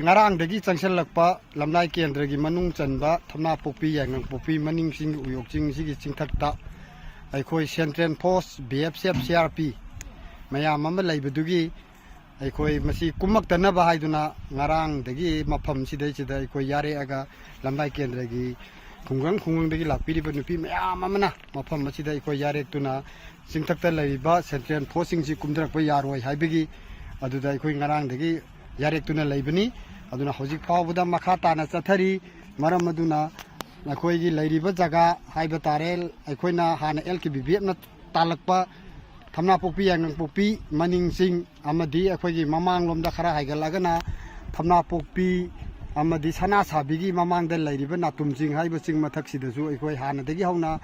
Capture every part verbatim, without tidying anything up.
ꯉꯔꯥꯡꯗꯒꯤ ꯆꯪꯁꯤꯜꯂꯛꯄ ꯂꯝꯂꯥꯏ ꯀꯦꯟꯗ꯭ꯔꯒꯤ ꯃꯅꯨꯡ ꯆꯟꯕ ꯊꯝꯅꯥꯄꯣꯛꯄꯤ, ꯌꯥꯏꯉꯪꯄꯣꯛꯄꯤ ꯃꯅꯤꯡ ꯆꯤꯡꯒꯤ ꯎꯌꯣꯛ ꯆꯤꯡꯁꯤꯒꯤ ꯆꯤꯡꯊꯛꯇ ꯑꯩꯈꯣꯏ Central Force, B S F, C R P ꯃꯌꯥꯝ ꯑꯃ ꯂꯩꯕꯗꯨꯒꯤ ꯑꯩꯈꯣꯏ ꯃꯁꯤ ꯀꯨꯝꯃꯛꯇꯅꯕ ꯍꯥꯏꯗꯨꯅ ꯉꯔꯥꯡꯗꯒꯤ ꯃꯐꯝ ꯁꯤꯗꯩꯁꯤꯗ ꯑꯩꯈꯣꯏ ꯌꯥꯔꯦꯛꯑꯒ ꯂꯝꯂꯥꯏ ꯀꯦꯟꯗ꯭ꯔꯒꯤ ꯈꯨꯡꯒꯪ ꯈꯨꯡꯒꯪꯗꯒꯤ ꯂꯥꯛꯄꯤꯔꯤꯕ ꯅꯨꯄꯤ ꯃꯌꯥꯝ ꯑꯃꯅ ꯃꯐꯝ ꯑꯁꯤꯗ ꯑꯩꯈꯣꯏ ꯌꯥꯔꯦꯛꯇꯨꯅ ꯆꯤꯡꯊꯛꯇ ꯂꯩꯔꯤꯕ Central Force ꯁꯤꯡꯁꯤ ꯀꯨꯝꯊꯔꯛꯄ ꯌꯥꯔꯣꯏ ꯍꯥꯏꯕꯒꯤ ꯑꯗꯨꯗ ꯑꯩꯈꯣꯏ ꯉꯔꯥꯡꯗꯒꯤ ꯌꯥꯔꯦꯛꯇꯨꯅ ꯂꯩꯕꯅꯤ꯫ ꯑꯗꯨꯅ ꯍꯧꯖꯤꯛ ꯐꯥꯎꯕꯗ ꯃꯈꯥ ꯇꯥꯅ ꯆꯠꯊꯔꯤ꯫ ꯃꯔꯝ ꯑꯗꯨꯅ ꯑꯩꯈꯣꯏꯒꯤ ꯂꯩꯔꯤꯕ ꯖꯒꯥ ꯍꯥꯏꯕ ꯇꯥꯔꯦ, ꯑꯩꯈꯣꯏꯅ ꯍꯥꯟꯅ L K B B F ꯅ ꯇꯥꯜꯂꯛꯄ ꯊꯝꯅꯥꯄꯣꯛꯄꯤ, ꯌꯥꯏꯉꯪꯄꯣꯛꯄꯤ ꯃꯅꯤꯡ ꯆꯤꯡ ꯑꯃꯗꯤ ꯑꯩꯈꯣꯏꯒꯤ ꯃꯃꯥꯡꯂꯣꯝꯗ ꯈꯔ ꯍꯥꯏꯒꯠꯂꯒꯅ ꯊꯝꯅꯥꯄꯣꯛꯄꯤ ꯑꯃꯗꯤ ꯁꯅꯥꯁꯥꯕꯤꯒꯤ ꯃꯃꯥꯡꯗ ꯂꯩꯔꯤꯕ ꯅꯥꯇꯨꯝ ꯆꯤꯡ ꯍꯥꯏꯔꯤꯕ ꯆꯤꯡ ꯃꯊꯛꯁꯤꯗꯁꯨ ꯑꯩꯈꯣꯏ ꯍꯥꯟꯅꯗꯒꯤ ꯍꯧꯅ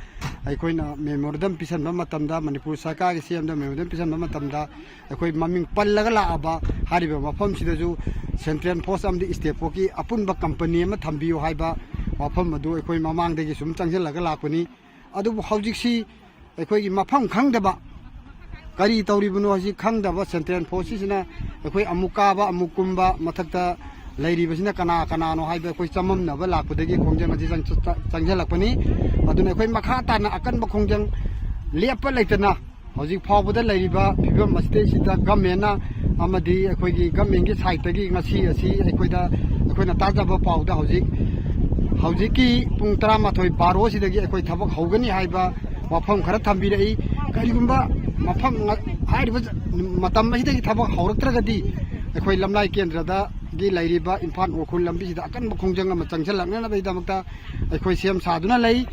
ꯑꯩꯈꯣꯏꯅ memorandum ꯄꯤꯁꯟꯕ ꯃꯇꯝꯗ, ꯃꯅꯤꯄꯨꯔ ꯁꯔꯀꯥꯔꯒꯤ C M ꯗ memorandum ꯄꯤꯁꯟꯕ ꯃꯇꯝꯗ ꯑꯩꯈꯣꯏ ꯃꯃꯤꯡ ꯄꯜꯂꯒ ꯂꯥꯛꯑꯕ ꯍꯥꯏꯔꯤꯕ ꯃꯐꯝꯁꯤꯗꯁꯨ Central Force ꯑꯃꯗꯤ State Force ꯀꯤ ꯑꯄꯨꯟꯕ company ꯑꯃ ꯊꯝꯕꯤꯌꯨ ꯍꯥꯏꯕ ꯋꯥꯐꯝ ꯑꯗꯨ ꯑꯩꯈꯣꯏ ꯃꯃꯥꯡꯗꯒꯤ ꯁꯨꯝ ꯆꯪꯁꯤꯜꯂꯒ ꯂꯥꯛꯄꯅꯤ꯫ ꯑꯗꯨꯕꯨ ꯍꯧꯖꯤꯛꯁꯤ ꯑꯩꯈꯣꯏꯒꯤ ꯃꯐꯝ ꯈꯪꯗꯕ, ꯀꯔꯤ ꯇꯧꯔꯤꯕꯅꯣ ꯍꯥꯏꯁꯤ ꯈꯪꯗꯕ Central Force ꯁꯤꯅ ꯑꯩꯈꯣꯏ ꯑꯃꯨꯛ ꯀꯥꯕ ꯑꯃꯨꯛ ꯀꯨꯝꯕ, ꯃꯊꯛꯇ ꯂꯩꯔꯤꯕꯁꯤꯅ ꯀꯅꯥ ꯀꯅꯥꯅꯣ ꯍꯥꯏꯕ ꯑꯩꯈꯣꯏ ꯆꯃꯝꯅꯕ ꯂꯥꯛꯄꯗꯒꯤ ꯈꯣꯡꯖꯪ ꯑꯁꯤ ꯆꯪ-, ꯆꯪꯁꯤꯜꯂꯛꯄꯅꯤ꯫ ꯑꯗꯨꯅ ꯑꯩꯈꯣꯏ ꯃꯈꯥ ꯇꯥꯅ ꯑꯀꯟꯕ ꯈꯣꯡꯖꯪ ꯂꯦꯞꯄ ꯂꯩꯇꯅ ꯍꯧꯖꯤꯛ ꯐꯥꯎꯕꯗ ꯂꯩꯔꯤꯕ ꯐꯤꯕꯝ ꯑꯁꯤꯗꯩꯁꯤꯗ government ꯅ ꯑꯃꯗꯤ ꯑꯩꯈꯣꯏꯒꯤ ꯒꯃꯦꯟꯒꯤ ꯁꯥꯏꯠꯇꯒꯤ ꯉꯁꯤ ꯑꯁꯤ ꯑꯩꯈꯣꯏꯗ, ꯑꯩꯈꯣꯏꯅ ꯇꯥꯖꯕ ꯄꯥꯎꯗ ꯍꯧꯖꯤꯛ, ꯍꯧꯖꯤꯛꯀꯤ ꯄꯨꯡ ꯇꯔꯥꯃꯥꯊꯣꯏ ꯕꯥꯔꯣꯁꯤꯗꯒꯤ ꯑꯩꯈꯣꯏ ꯊꯕꯛ ꯍꯧꯒꯅꯤ ꯍꯥꯏꯕ ꯋꯥꯐꯝ ꯈꯔ ꯊꯝꯕꯤꯔꯛꯏ꯫ ꯀꯔꯤꯒꯨꯝꯕ ꯃꯐꯝ ꯉ-, ꯍꯥꯏꯔꯤꯕ ꯃꯇꯝ ꯑꯁꯤꯗꯒꯤ ꯊꯕꯛ ꯍꯧꯔꯛꯇ꯭ꯔꯒꯗꯤ ꯑꯩꯈꯣꯏ ꯂꯝꯂꯥꯏ ꯀꯦꯟꯗ꯭ꯔꯗꯒꯤ ꯂꯩꯔꯤꯕ ꯏꯝꯐꯥꯜ ꯎꯈ꯭ꯔꯨꯜ ꯂꯝꯕꯤꯁꯤꯗ ꯑꯀꯟꯕ ꯈꯣꯡꯖꯪ ꯑꯃ ꯆꯪꯁꯤꯜꯂꯛꯅꯅꯕꯒꯤꯗꯃꯛꯇ ꯑꯩꯈꯣꯏ ꯁꯦꯝ ꯁꯥꯗꯨꯅ ꯂꯩ꯫